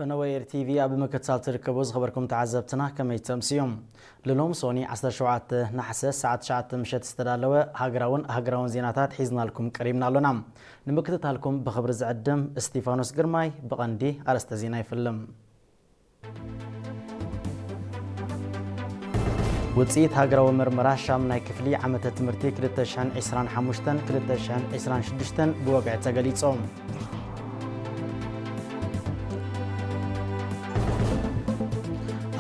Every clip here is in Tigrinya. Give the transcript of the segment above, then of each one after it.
ፈነወ ኤር ቲቪ ኣብ ምክትታል ትርከቡ ዝኸበርኩም ተዓዘብትና ከመይ ተምስዮም? ልሎም ሶኒ ዓሰርተ ሸውዓተ ናሕሰ ሰዓት ትሽዓተ ምሸት ዝተዳለወ ሃገራውን ሃገራውን ዜናታት ሒዝናልኩም ቀሪብና ኣሎና። ንምክትታልኩም ብኽብሪ ዝዕድም እስቲፋኖስ ግርማይ። ብቐንዲ ኣርእስተ ዜና ይፍልም። ውፅኢት ሃገራዊ ምርመራ ሻምናይ ክፍሊ ዓመተ ትምህርቲ ክልተ ሽሕን ዕስራን ሓሙሽተን ክልተ ሽሕን ዕስራን ሽዱሽተን ብወግዒ ተገሊጾም።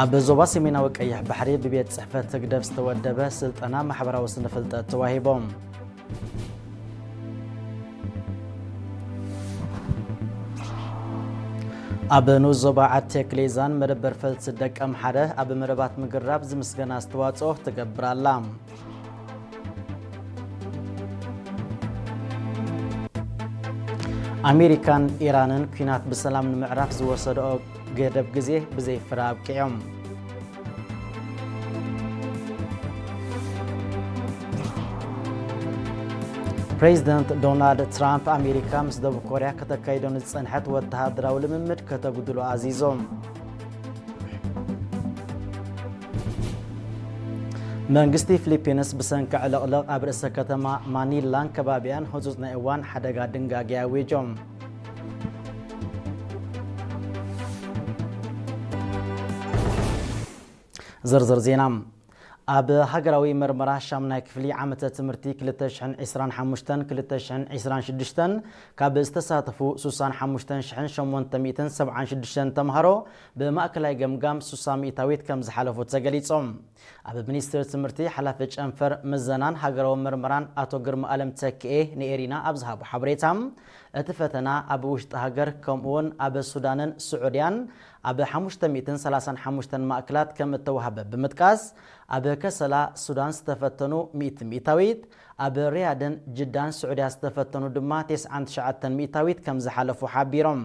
ኣብ ዞባ ሰሜናዊ ቀይሕ ባሕሪ ብቤት ጽሕፈት ህግደፍ ዝተወደበ ስልጠና ማሕበራዊ ስነ ፍልጠት ተዋሂቦም። ኣብ ንኡስ ዞባ ዓቴክ ሌዛን መደበር ፈልሲ ደቀምሓረ ኣብ መደባት ምግራብ ዝምስገን ኣስተዋጽኦ ትገብር ኣላ። ኣሜሪካን ኢራንን ኲናት ብሰላም ንምዕራፍ ዝወሰድኦ ገደብ ግዜ ብዘይፍረ ኣብቂዖም። ፕሬዚደንት ዶናልድ ትራምፕ ኣሜሪካ ምስ ደቡብ ኮርያ ከተካይዶ ንዝጸንሐት ወተሃደራዊ ልምምድ ከተጉድሎ ኣዚዞም። መንግስቲ ፊሊፒንስ ብሰንኪ ዕልቕልቕ ኣብ ርእሰ ከተማ ማኒላን ከባቢኣን ህጹጽ ናይ እዋን ሓደጋ ድንጋጌ ኣዊጆም። ዝርዝር ዜና። ኣብ ሃገራዊ መርመራ ሻምናይ ክፍሊ ዓመተ ትምህርቲ ክልተ ሽሕን ዕስራን ሓሙሽተን ክልተ ሽሕን ዕስራን ሽዱሽተን ካብ ዝተሳተፉ ስሳን ሓሙሽተን ሽሕን ሸሞንተ ሚእትን ሰብዓን ሽዱሽተን ተምሃሮ ብማእከላይ ገምጋም ስሳ ሚእታዊት ከም ዝሓለፉ ተገሊጾም። ኣብ ሚኒስቴር ትምህርቲ ሓላፊ ጨንፈር ምዘናን ሃገራዊ መርመራን ኣቶ ግርማ ኣለም ተክኤ ንኤሪና ኣብ ዝሃቦ ሓበሬታ፣ እቲ ፈተና ኣብ ውሽጢ ሃገር ከምኡውን ኣብ ሱዳንን ስዑድያን ኣብ ሓሙሽተ ሚእትን ሰላሳን ሓሙሽተን ማእከላት ከም እተዋህበ ብምጥቃስ፣ ኣብ ከሰላ ሱዳን ዝተፈተኑ ሚእቲ ሚእታዊት፣ ኣብ ሪያድን ጅዳን ስዑድያ ዝተፈተኑ ድማ ተስዓን ትሽዓተን ሚእታዊት ከም ዝሓለፉ ሓቢሮም።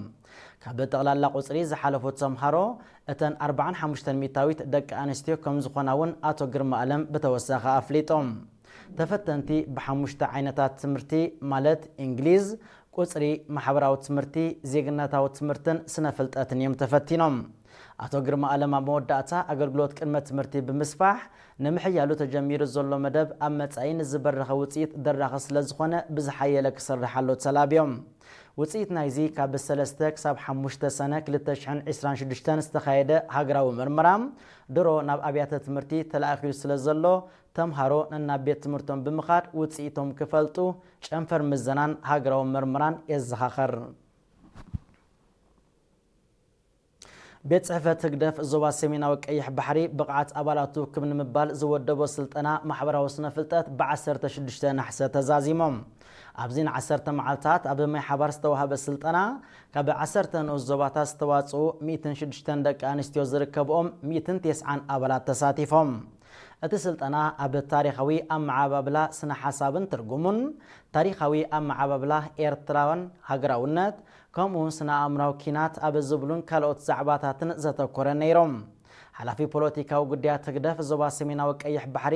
ካብ ጠቕላላ ቁጽሪ ዝሓለፉ ተምሃሮ እተን ኣርባዓን ሓሙሽተን ሚእታዊት ደቂ ኣንስትዮ ከም ዝኾና እውን ኣቶ ግርማ ኣለም ብተወሳኺ ኣፍሊጦም። ተፈተንቲ ብሓሙሽተ ዓይነታት ትምህርቲ ማለት እንግሊዝ፣ ቁጽሪ፣ ማሕበራዊ ትምህርቲ፣ ዜግነታዊ ትምህርትን ስነ ፍልጠትን እዮም ተፈቲኖም። ኣቶ ግርማ ኣለም ኣብ መወዳእታ ኣገልግሎት ቅድመ ትምህርቲ ብምስፋሕ ንምሕያሉ ተጀሚሩ ዘሎ መደብ ኣብ መጻኢ ንዝበረኸ ውጽኢት ደራኺ ስለ ዝኾነ ብዝሓየለ ክሰርሕ ኣሎ ተላብዮም። ውጽኢት ናይዚ ካብ ሰለስተ ክሳብ ሓሙሽተ ሰነ ክልተ ሽሕን ዕስራን ሽዱሽተን ዝተኻየደ ሃገራዊ መርመራ ድሮ ናብ ኣብያተ ትምህርቲ ተላኢኹ ስለ ዘሎ ተምሃሮ ነናብ ቤት ትምህርቶም ብምኻድ ውጽኢቶም ክፈልጡ ጨንፈር ምዘናን ሃገራዊ መርመራን የዘኻኸር። ቤት ጽሕፈት ህግደፍ ዞባ ሰሜናዊ ቀይሕ ባሕሪ ብቕዓት ኣባላቱ ክብ ንምባል ዝወደቦ ስልጠና ማሕበራዊ ስነ ፍልጠት ብ ዓሰርተ ሽዱሽተ ናሕሰ ተዛዚሞም። ኣብዚ ንዓሰርተ መዓልታት ኣብ ማይ ሓባር ዝተዋህበ ስልጠና ካብ ዓሰርተ ንኡስ ዞባታት ዝተዋጽኡ ሚእትን ሽዱሽተን ደቂ ኣንስትዮ ዝርከብኦም ሚእትን ተስዓን ኣባላት ተሳቲፎም። እቲ ስልጠና ኣብ ታሪኻዊ ኣመዓባብላ ስነ ሓሳብን ትርጉሙን፣ ታሪኻዊ ኣመዓባብላ ኤርትራን ሃገራውነት፣ ከምኡውን ስነ ኣእምራዊ ኪናት ኣብ ዝብሉን ካልኦት ዛዕባታትን ዘተኮረ ነይሮም። ሓላፊ ፖለቲካዊ ጉዳያት ህግደፍ ዞባ ሰሜናዊ ቀይሕ ባሕሪ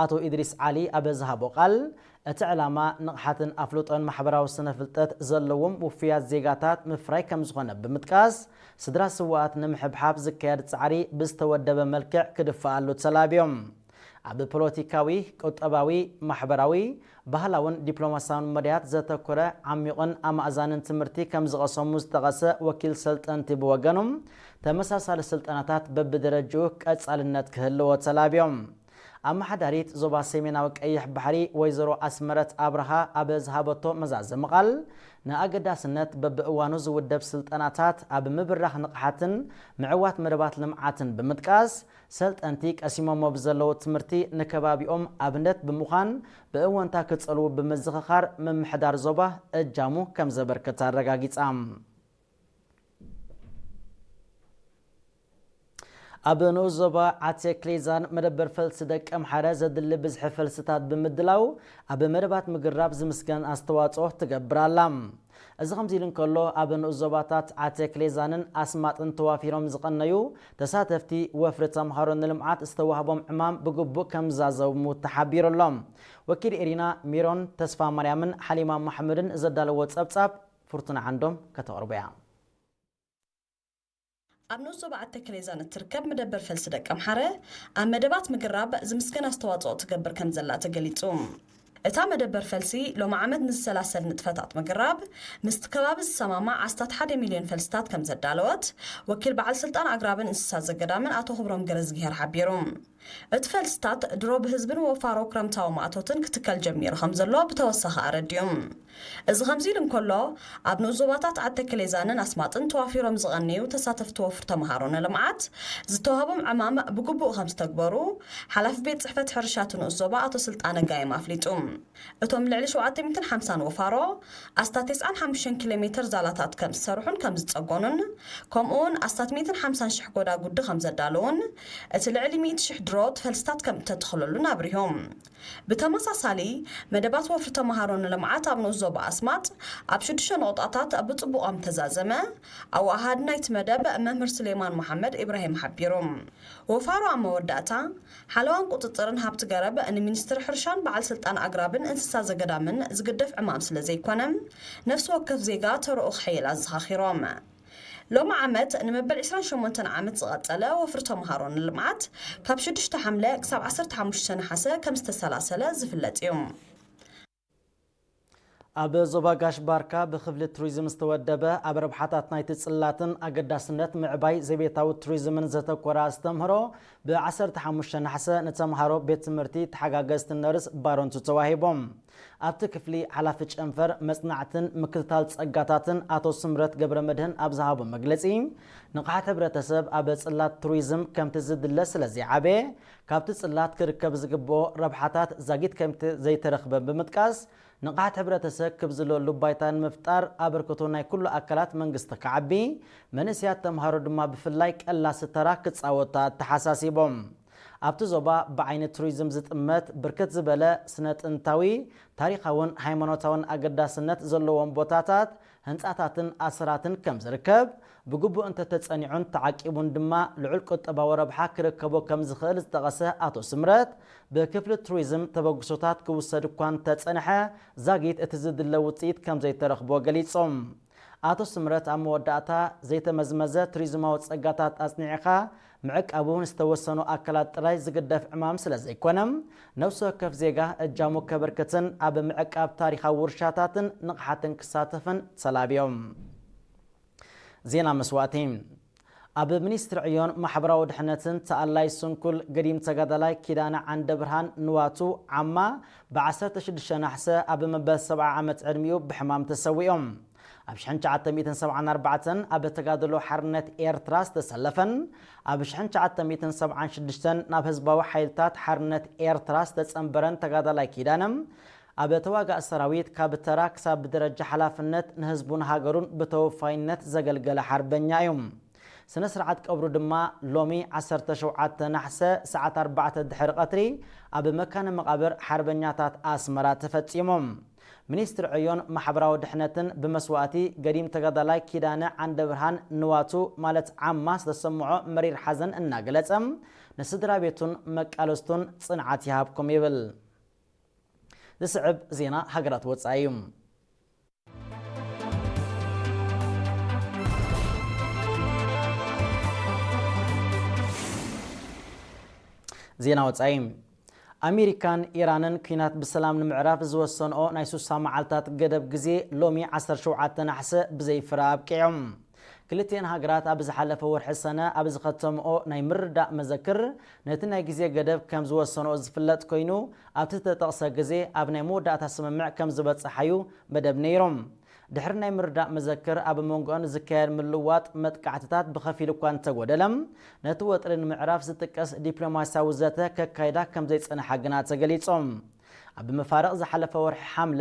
ኣቶ ኢድሪስ ዓሊ ኣብ ዝሃቦ ቃል፣ እቲ ዕላማ ንቕሓትን ኣፍልጦን ማሕበራዊ ስነ ፍልጠት ዘለዎም ውፉያት ዜጋታት ምፍራይ ከም ዝኾነ ብምጥቃስ፣ ስድራ ስውኣት ንምሕብሓብ ዝካየድ ጻዕሪ ብዝተወደበ መልክዕ ክድፈኣሉ ተላብዮም። ኣብ ፖለቲካዊ፣ ቁጠባዊ፣ ማሕበራዊ፣ ባህላውን ዲፕሎማሲያውን መዳያት ዘተኮረ ዓሚቑን ኣማእዛንን ትምህርቲ ከም ዝቐሰሙ ዝጠቐሰ ወኪል ሰልጠንቲ ብወገኑ፣ ተመሳሳሊ ስልጠናታት በብደረጅኡ ቀጻልነት ክህልዎ ተላብዮም። ኣመሓዳሪት ዞባ ሰሜናዊ ቀይሕ ባሕሪ ወይዘሮ ኣስመረት ኣብርሃ ኣብ ዝሃበቶ መዛዘሚ ቃል፣ ንኣገዳስነት በብእዋኑ ዝውደብ ስልጠናታት ኣብ ምብራኽ ንቕሓትን ምዕዋት መደባት ልምዓትን ብምጥቃስ፣ ሰልጠንቲ ቀሲሞሞ ብዘለዉ ትምህርቲ ንከባቢኦም ኣብነት ብምዃን ብእወንታ ክጸልዉ ብምዝኽኻር፣ ምምሕዳር ዞባ እጃሙ ከም ዘበርክት ኣረጋጊጻ። ኣብ ንኡስ ዞባ ዓቴክ ሌዛን መደበር ፈልሲ ደቂ ኣምሓረ ዘድሊ ብዝሒ ፈልስታት ብምድላው ኣብ መደባት ምግራብ ዝምስገን ኣስተዋጽኦ ትገብር ኣላ። እዚ ከምዚ ኢሉ እንከሎ፣ ኣብ ንኡስ ዞባታት ዓቴክ ሌዛንን ኣስማጥን ተዋፊሮም ዝቐነዩ ተሳተፍቲ ወፍሪ ተምሃሮ ንልምዓት ዝተዋህቦም ዕማም ብግቡእ ከም ዝዛዘሙ ተሓቢሩ ኣሎ። ወኪል ኤሪና ሚሮን ተስፋ ማርያምን ሓሊማ ማሕሙድን ዘዳለዎ ጸብጻብ ፍርቱና ዓንዶም ከተቕርቦ እያ። ኣብ ንኡስ ዞባ ዓዲ ተከሌዛን እትርከብ መደበር ፈልሲ ደቀምሓረ ኣብ መደባት ምግራብ ዝምስገን ኣስተዋፅኦ ትገብር ከም ዘላ ተገሊፁ። እታ መደበር ፈልሲ ሎሚ ዓመት ንዝሰላሰል ንጥፈታት ምግራብ ምስቲ ከባቢ ዝሰማማዕ ኣስታት ሓደ ሚልዮን ፈልስታት ከም ዘዳለወት ወኪል በዓል ስልጣን ኣግራብን እንስሳት ዘገዳምን ኣቶ ክብሮም ገረዝግሄር ሓቢሩ። እቲ ፈልስታት ድሮ ብህዝብን ወፋሮ ክረምታዊ ማእቶትን ክትከል ጀሚሩ ከም ዘሎ ብተወሳኺ ኣረዲኡ። እዚ ከምዚ ኢሉ እንከሎ፣ ኣብ ንኡስ ዞባታት ዓዲ ተከሌዛንን ኣስማጥን ተዋፊሮም ዝቐነዩ ተሳተፍቲ ወፍሪ ተምሃሮ ንልምዓት ዝተዋህቦም ዕማም ብግቡእ ከም ዝተግበሩ ሓላፊ ቤት ጽሕፈት ሕርሻ እቲ ንኡስ ዞባ ኣቶ ስልጣነ ጋይም ኣፍሊጡ። እቶም ልዕሊ ሸውዓተ ሚእትን ሓምሳን ወፋሮ ኣስታት ተስዓን ሓሙሽተን ኪሎ ሜትር ዛላታት ከም ዝሰርሑን ከም ዝጸገኑን ከምኡውን ኣስታት ሚእትን ሓምሳን ሽሕ ጎዳጉዲ ከም ዘዳለውን እቲ ልዕሊ ሚእቲ ሽሕ ድሮ ፈልስታት ከም እተተኽለሉን ኣብሪሆም። ብተመሳሳሊ፣ መደባት ወፍሪ ተምሃሮ ንልምዓት ኣብ ንኡስ ዞባ ኣስማጥ ኣብ ሽዱሽተ ነቑጣታት ብጽቡቕ ከም ተዛዘመ ኣወሃሃዲ ናይቲ መደብ መምህር ሱሌማን መሓመድ ኢብራሂም ሓቢሩ። ወፋሮ ኣብ መወዳእታ፣ ሓለዋን ቁጽጽርን ሃብቲ ገረብ ንሚኒስትሪ ሕርሻን በዓል ስልጣን ኣግራብን እንስሳ ዘገዳምን ዝግደፍ ዕማም ስለ ዘይኮነ፣ ነፍሲ ወከፍ ዜጋ ተረኡ ክሕይል ኣዘኻኺሮም። ሎሚ ዓመት ንመበል ዕስራን ሸሞንተን ዓመት ዝቐጸለ ወፍሪ ተምሃሮ ንልምዓት ካብ ሽዱሽተ ሓምለ ክሳብ ዓሰርተ ሓሙሽተ ነሓሰ ከም ዝተሰላሰለ ዝፍለጥ እዩ። ኣብ ዞባ ጋሽ ባርካ ብክፍሊ ቱሪዝም ዝተወደበ ኣብ ረብሓታት ናይቲ ጽላትን ኣገዳስነት ምዕባይ ዘቤታዊ ቱሪዝምን ዘተኮረ ኣስተምህሮ ብ ዓሰርተ ሓሙሽተ ነሓሰ ንተምሃሮ ቤት ትምህርቲ ተሓጋገዝቲ ነርስ ባሮንቱ ተዋሂቦም። ኣብቲ ክፍሊ ሓላፊ ጨንፈር መጽናዕትን ምክትታል ጸጋታትን ኣቶ ስምረት ገብረ መድህን ኣብ ዝሃቦ መግለጺ፣ ንቕሓት ሕብረተሰብ ኣብ ጽላት ቱሪዝም ከምቲ ዝድለ ስለ ዘይዓበየ፣ ካብቲ ጽላት ክርከብ ዝግብኦ ረብሓታት ዛጊት ከምቲ ዘይተረኽበ ብምጥቃስ፣ ንቕሓት ሕብረተሰብ ክብ ዝለሉ ባይታ ንምፍጣር ኣበርክቶ ናይ ኩሉ ኣካላት መንግስቲ ክዓቢ፣ መንእሰያት ተምሃሮ ድማ ብፍላይ ቀላሲ ተራ ክጻወቱ ኣተሓሳሲቦም። ኣብቲ ዞባ ብዓይኒ ቱሪዝም ዝጥመት ብርክት ዝበለ ስነ ጥንታዊ፣ ታሪኻውን ሃይማኖታውን ኣገዳስነት ዘለዎም ቦታታት፣ ህንጻታትን ኣሰራትን ከም ዝርከብ፣ ብግቡእ እንተተጸኒዑን ተዓቂቡን ድማ ልዑል ቁጠባዊ ረብሓ ክርከቦ ከም ዝኽእል ዝጠቐሰ ኣቶ ስምረት፣ ብክፍሊ ቱሪዝም ተበግሶታት ክውሰድ እኳ እንተጸንሐ፣ ዛጊት እቲ ዝድለ ውጽኢት ከም ዘይተረኽቦ ገሊጾም። ኣቶ ስምረት ኣብ መወዳእታ፣ ዘይተመዝመዘ ቱሪዝማዊ ጸጋታት ኣጽኒዕኻ ምዕቃቡ ንዝተወሰኑ ኣካላት ጥራይ ዝግደፍ ዕማም ስለ ዘይኮነ፣ ነፍሲ ወከፍ ዜጋ እጃሙ ከበርክትን ኣብ ምዕቃብ ታሪኻዊ ውርሻታትን ንቕሓትን ክሳተፍን ተላብዮም። ዜና መስዋእቲ። ኣብ ሚኒስትሪ ዕዮን ማሕበራዊ ድሕነትን ተኣላይ ስንኩል ገዲም ተጋዳላይ ኪዳነ ዓንደ ብርሃን ንዋቱ ዓማ ብ ዓሰርተ ሽዱሽተ ናሕሰ ኣብ መበል ሰብዓ ዓመት ዕድሚኡ ብሕማም ተሰዊኦም። ኣብ ሽሕን ትሽዓተ ሚእትን ሰብዓን ኣርባዕተን ኣብ ተጋድሎ ሓርነት ኤርትራ ዝተሰለፈን ኣብ ሽሕን ትሽዓተ ሚእትን ሰብዓን ሽዱሽተን ናብ ህዝባዊ ሓይልታት ሓርነት ኤርትራ ዝተጸንበረን ተጋዳላይ ኪዳነ፣ ኣብ ተዋጋእ ሰራዊት ካብ ተራ ክሳብ ብደረጃ ሓላፍነት ንህዝቡን ሃገሩን ብተወፋይነት ዘገልገለ ሓርበኛ እዩ። ስነ ስርዓት ቀብሩ ድማ ሎሚ ዓሰርተ ሸውዓተ ናሕሰ ሰዓት ኣርባዕተ ድሕሪ ቀትሪ ኣብ መካነ መቓብር ሓርበኛታት ኣስመራ ተፈጺሙ። ሚኒስትሪ ዕዮን ማሕበራዊ ድሕነትን ብመስዋእቲ ገዲም ተጋዳላይ ኪዳነ ዓንደ ብርሃን ንዋቱ ማለት ዓማ ዝተሰምዖ መሪር ሓዘን እናገለጸ፣ ንስድራ ቤቱን መቃለስቱን ጽንዓት ይሃብኩም ይብል። ዝስዕብ ዜና ሃገራት ወጻኢ እዩ። ዜና ወጻኢ። ኣሜሪካን ኢራንን ኲናት ብሰላም ንምዕራፍ ዝወሰንኦ ናይ ሱሳ መዓልታት ገደብ ግዜ ሎሚ ዓሰርተ ሸውዓተ ናሕሰ ብዘይ ፍረ ኣብቂዑ። ክልቲኤን ሃገራት ኣብ ዝሓለፈ ወርሒ ሰነ ኣብ ዝኸተምኦ ናይ ምርዳእ መዘክር፣ ነቲ ናይ ግዜ ገደብ ከም ዝወሰንኦ ዝፍለጥ ኮይኑ፣ ኣብቲ ዝተጠቕሰ ግዜ ኣብ ናይ መወዳእታ ስምምዕ ከም ዝበጽሓዩ መደብ ነይሩ። ድሕሪ ናይ ምርዳእ መዘክር ኣብ መንጎኦን ዝካየድ ምልውዋጥ መጥቃዕትታት ብኸፊል እኳ እንተጎደለ፣ ነቲ ወጥሪ ንምዕራፍ ዝጥቀስ ዲፕሎማስያዊ ዘተ ከካይዳ ከም ዘይጸንሓ ግና ተገሊጹ። ኣብ መፋርቕ ዝሓለፈ ወርሒ ሓምለ፣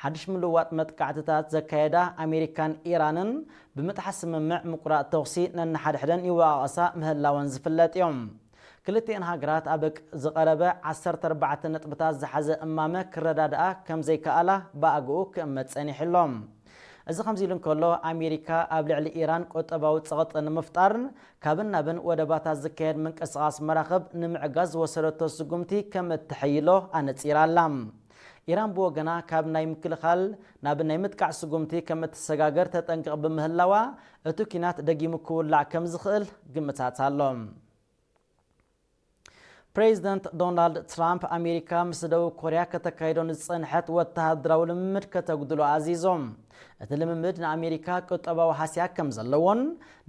ሓድሽ ምልውዋጥ መጥቃዕትታት ዘካየዳ ኣሜሪካን ኢራንን፣ ብምጥሓስ ስምምዕ ምቁራጽ ተኹሲ ነንሓድሕደን ይወቓቐሳ ምህላወን ዝፍለጥ እዮም። ክልቲኤን ሃገራት ኣብ ቅ-፣ ዝቐረበ ዓሰርተ ኣርባዕተ ነጥብታት ዝሓዘ እማመ ክረዳድኣ ከም ዘይከኣላ ብኣግኡ ክእመት ጸኒሑ ኣሎ። እዚ ከምዚ ኢሉ እንከሎ፣ ኣሜሪካ ኣብ ልዕሊ ኢራን ቁጠባዊ ጸቕጢ ንምፍጣርን ካብን ናብን ወደባታት ዝካየድ ምንቅስቓስ መራኽብ ንምዕጋዝ ዝወሰደቶ ስጉምቲ ከም እትሕይሎ ኣነጺራ ኣላ። ኢራን ብወገና ካብ ናይ ምክልኻል ናብ ናይ ምጥቃዕ ስጉምቲ ከም እትሰጋገር ተጠንቅቕ ብምህላዋ፣ እቲ ኲናት ደጊሙ ክውላዕ ከም ዝኽእል ግምታት ኣሎ። ፕሬዚደንት ዶናልድ ትራምፕ፣ ኣሜሪካ ምስ ደቡብ ኮርያ ከተካይዶ ንዝጸንሐት ወተሃደራዊ ልምምድ ከተጉድሎ ኣዚዞም። እቲ ልምምድ ንኣሜሪካ ቁጠባዊ ሃስያ ከም ዘለዎን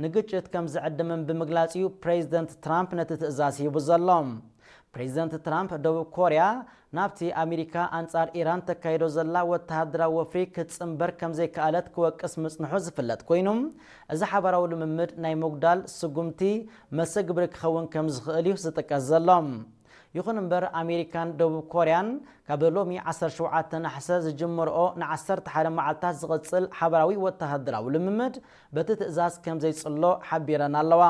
ንግጭት ከም ዝዕድምን ብምግላጽ እዩ ፕሬዚደንት ትራምፕ ነቲ ትእዛዝ ሂቡ ዘሎ። ፕሬዚደንት ትራምፕ፣ ደቡብ ኮርያ ናብቲ ኣሜሪካ ኣንጻር ኢራን ተካይዶ ዘላ ወተሃደራዊ ወፍሪ ክትጽንበር ከም ዘይከኣለት ክወቅስ ምጽንሑ ዝፍለጥ ኮይኑ፣ እዚ ሓባራዊ ልምምድ ናይ ምጉዳል ስጉምቲ መሰግብሪ ክኸውን ከም ዝኽእል እዩ ዝጥቀስ ዘሎ። ይኹን እምበር፣ ኣሜሪካን ደቡብ ኮርያን ካብ ሎሚ ዓሰርተ ሸውዓተ ናሕሰ ዝጅምርኦ ንዓሰርተ ሓደ መዓልታት ዝቕጽል ሓባራዊ ወተሃደራዊ ልምምድ በቲ ትእዛዝ ከም ዘይጽሎ ሓቢረን ኣለዋ።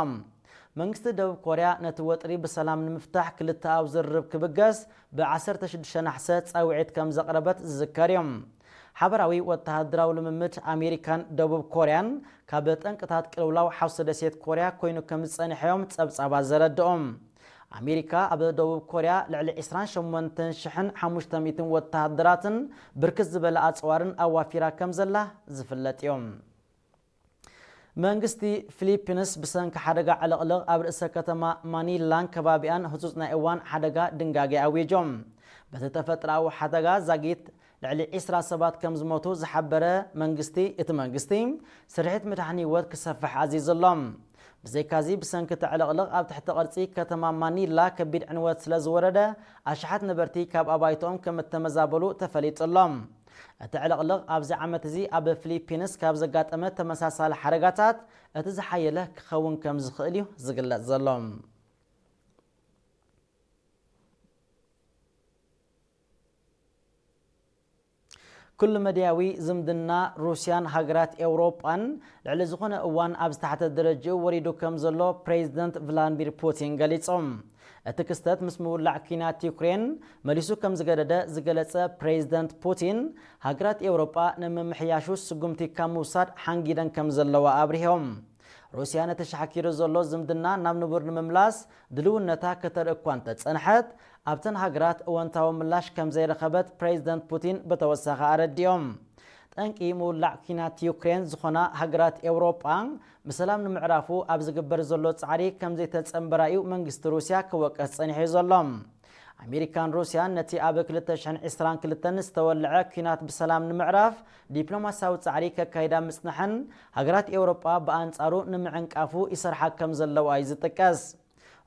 መንግስቲ ደቡብ ኮርያ ነቲ ወጥሪ ብሰላም ንምፍታሕ ክልተኣዊ ዝርርብ ክብገስ ብ ዓሰርተ ሽዱሽተ ናሕሰ ጻውዒት ከም ዘቕረበት ዝዝከር እዩ። ሓባራዊ ወተሃደራዊ ልምምድ ኣሜሪካን ደቡብ ኮርያን ካብ ጠንቅታት ቅልውላው ሓውሲ ደሴት ኮርያ ኮይኑ ከም ዝጸንሐ እዮም ጸብጻባት ዘረድኦም። ኣሜሪካ ኣብ ደቡብ ኮርያ ልዕሊ ዕስራን ሸሞንተን ሽሕን ሓሙሽተ ሚእትን ወተሃደራትን ብርክት ዝበለ ኣጽዋርን ኣዋፊራ ከም ዘላ ዝፍለጥ እዮም። መንግስቲ ፊሊፒንስ ብሰንኪ ሓደጋ ዕልቕልቕ ኣብ ርእሰ ከተማ ማኒላን ከባቢኣን ህጹጽ ናይ እዋን ሓደጋ ድንጋጌ ኣዊጆም። በቲ ተፈጥሮኣዊ ሓደጋ ዛጊት ልዕሊ ዕስራ ሰባት ከም ዝሞቱ ዝሓበረ መንግስቲ፣ እቲ መንግስቲ ስርሒት ምድሓን ህይወት ክሰፍሕ ኣዚዙ ኣሎ። ብዘይካዚ፣ ብሰንኪ እቲ ዕልቕልቕ ኣብ ትሕቲ ቅርጺ ከተማ ማኒላ ከቢድ ዕንወት ስለ ዝወረደ፣ ኣሽሓት ነበርቲ ካብ ኣባይቶኦም ከም እተመዛበሉ ተፈሊጡ ኣሎ። እቲ ዕልቕልቕ ኣብዚ ዓመት እዚ ኣብ ፊሊፒንስ ካብ ዘጋጠመ ተመሳሳሊ ሓደጋታት እቲ ዝሓየለ ክኸውን ከም ዝኽእል እዩ ዝግለጽ ዘሎ። ኩሉ መድያዊ ዝምድና ሩስያን ሃገራት ኤውሮጳን ልዕሊ ዝኾነ እዋን ኣብ ዝተሓተ ደረጃኡ ወሪዱ ከም ዘሎ ፕሬዚደንት ቭላድሚር ፑቲን ገሊጾም። እቲ ክስተት ምስ ምውላዕ ኲናት ዩክሬን መሊሱ ከም ዝገደደ ዝገለጸ ፕሬዚደንት ፑቲን፣ ሃገራት ኤውሮጳ ንምምሕያሹ ስጉምቲ ካብ ምውሳድ ሓንጊደን ከም ዘለዋ ኣብሪሆም። ሩስያ ነቲ ሻሕኪሩ ዘሎ ዝምድና ናብ ንቡር ንምምላስ ድልውነታ ከተርኢ እኳ እንተጸንሐት፣ ኣብተን ሃገራት እወንታዊ ምላሽ ከም ዘይረኸበት ፕሬዚደንት ፑቲን ብተወሳኺ ኣረዲኦም። ጠንቂ ምውላዕ ኲናት ዩክሬን ዝኾና ሃገራት ኤውሮጳ፣ ብሰላም ንምዕራፉ ኣብ ዝግበር ዘሎ ጻዕሪ ከም ዘይተጸንበራ እዩ መንግስቲ ሩስያ ክወቀስ ጸኒሑ ዘሎ። ኣሜሪካን ሩስያን ነቲ ኣብ ክልተ ሽሕን ዕስራን ክልተን ዝተወልዐ ኲናት ብሰላም ንምዕራፍ ዲፕሎማስያዊ ጻዕሪ ከካይዳ ምጽንሐን፣ ሃገራት ኤውሮጳ ብኣንጻሩ ንምዕንቃፉ ይሰርሓ ከም ዘለዋ እዩ ዝጥቀስ።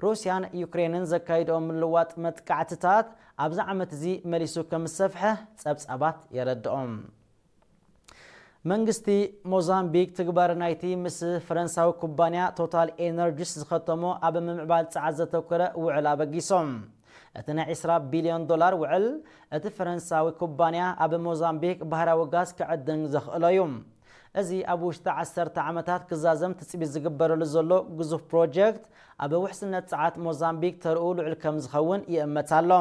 ሩስያን ዩክሬንን ዘካይድኦ ምልዋጥ መጥቃዕትታት ኣብዚ ዓመት እዚ መሊሱ ከም ዝሰፍሐ ጸብጻባት የረድኦም። መንግስቲ ሞዛምቢክ ትግባረ ናይቲ ምስ ፈረንሳዊ ኩባንያ ቶታል ኤነርጂስ ዝኸተሞ ኣብ ምምዕባል ጸዓት ዘተኮረ ውዕል ኣበጊሶም። እቲ ናይ ዕስራ ቢልዮን ዶላር ውዕል፣ እቲ ፈረንሳዊ ኩባንያ ኣብ ሞዛምቢክ ባህራዊ ጋዝ ክዕድን ዘኽእሎ እዩ። እዚ ኣብ ውሽጢ ዓሰርተ ዓመታት ክዛዘም ትጽቢት ዝግበረሉ ዘሎ ግዙፍ ፕሮጀክት፣ ኣብ ውሕስነት ጸዓት ሞዛምቢክ ተርኡ ልዑል ከም ዝኸውን ይእመት ኣሎ።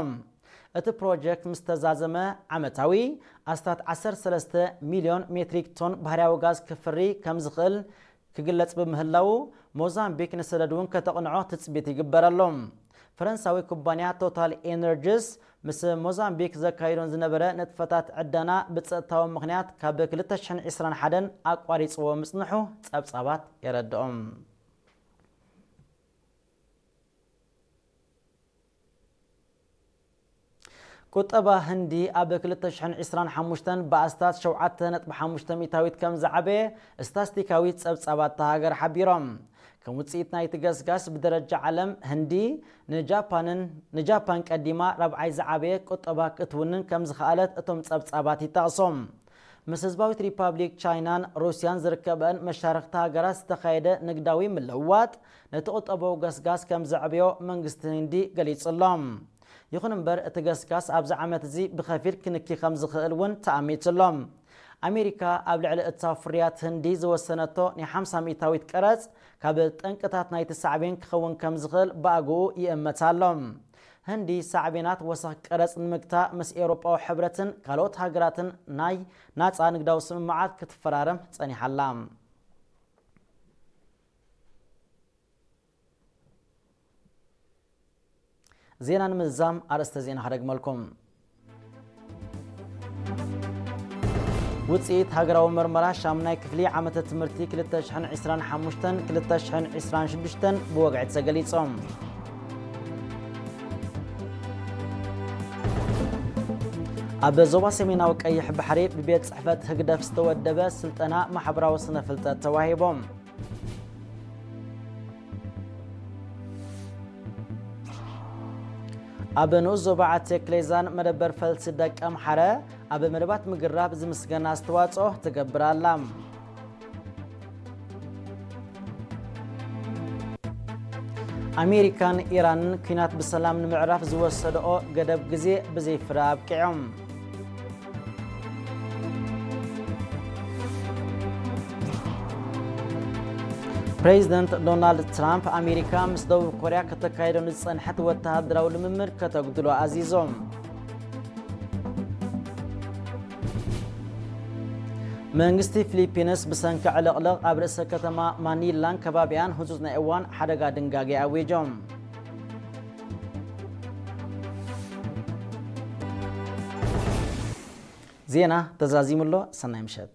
እቲ ፕሮጀክት ምስ ተዛዘመ፣ ዓመታዊ ኣስታት ዓሰርተ ሰለስተ ሚልዮን ሜትሪክ ቶን ባህርያዊ ጋዝ ክፍሪ ከም ዝኽእል ክግለጽ ብምህላዉ፣ ሞዛምቢክ ንሰደድ እውን ከተቕንዖ ትጽቢት ይግበረሉ። ፈረንሳዊ ኩባንያ ቶታል ኤነርጂስ ምስ ሞዛምቢክ ዘካይዶን ዝነበረ ንጥፈታት ዕደና ብጸጥታዊ ምኽንያት ካብ ክልተ ሽሕን ዕስራን ሓደን ኣቋሪጽዎ ምጽንሑ ጸብጻባት የረድኦም። ቁጠባ ህንዲ ኣብ ክልተ ሽሕን ዕስራን ሓሙሽተን ብኣስታት ሸውዓተ ነጥቢ ሓሙሽተ ሚእታዊት ከም ዝዓበየ ስታስቲካዊ ጸብጻባት እታ ሃገር ሓቢሮም። ከም ውጽኢት ናይቲ ገስጋስ ብደረጃ ዓለም ህንዲ ንጃፓንን ንጃፓን ቀዲማ ራብዓይ ዝዓበየ ቁጠባ ክትውንን ከም ዝኸኣለት እቶም ጸብጻባት ይጠቕሶም። ምስ ህዝባዊት ሪፓብሊክ ቻይናን ሩስያን ዝርከበን መሻርኽቲ ሃገራት ዝተኻየደ ንግዳዊ ምልውዋጥ ነቲ ቁጠባዊ ገስጋስ ከም ዘዕበዮ መንግስቲ ህንዲ ገሊጹ ኣሎ። ይኹን እምበር፣ እቲ ገስጋስ ኣብዚ ዓመት እዚ ብኸፊል ክንኪ ከም ዝኽእል እውን ተኣሚቱ ኣሎ። ኣሜሪካ ኣብ ልዕሊ እታ ፍርያት ህንዲ ዝወሰነቶ ናይ ሓምሳ ሚእታዊት ቀረጽ ካብ ጠንቅታት ናይቲ ሳዕቤን ክኸውን ከም ዝኽእል ብኣግኡ ይእመት ኣሎ። ህንዲ ሳዕቤናት ወሰኽ ቀረጽ ንምግታእ ምስ ኤውሮጳዊ ሕብረትን ካልኦት ሃገራትን ናይ ናጻ ንግዳዊ ስምምዓት ክትፈራረም ጸኒሓ ኣላ። ዜና ንምዝዛም ኣርእስተ ዜና ክደግመልኩም። ውፅኢት ሃገራዊ መርመራ ሻምናይ ክፍሊ ዓመተ ትምህርቲ ክልተ ሽሕን ዕስራን ሓሙሽተን ክልተ ሽሕን ዕስራን ሽዱሽተን ብወግዒ ተገሊጾም። ኣብ ዞባ ሰሜናዊ ቀይሕ ባሕሪ ብቤት ጽሕፈት ህግደፍ ዝተወደበ ስልጠና ማሕበራዊ ስነ ፍልጠት ተዋሂቦም። ኣብ ንኡስ ዞባ ዓቴ ክሌዛን መደበር ፈልሲ ደቀ ምሓረ ኣብ መደባት ምግራብ ዝምስገን ኣስተዋጽኦ ትገብር ኣላ። ኣሜሪካን ኢራንን ኲናት ብሰላም ንምዕራፍ ዝወሰድኦ ገደብ ግዜ ብዘይ ፍረ ኣብቂዖም። ፕሬዚደንት ዶናልድ ትራምፕ ኣሜሪካ ምስ ደቡብ ኮርያ ከተካይዶ ንዝጸንሐት ወተሃደራዊ ልምምድ ከተጉድሎ ኣዚዞም። መንግስቲ ፊሊፒንስ ብሰንኪ ዕልቕልቕ ኣብ ርእሰ ከተማ ማኒላን ከባቢኣን ህጹጽ ናይ እዋን ሓደጋ ድንጋጌ ኣዊጆም። ዜና ተዛዚሙ ኣሎ። ሰናይ ምሸት።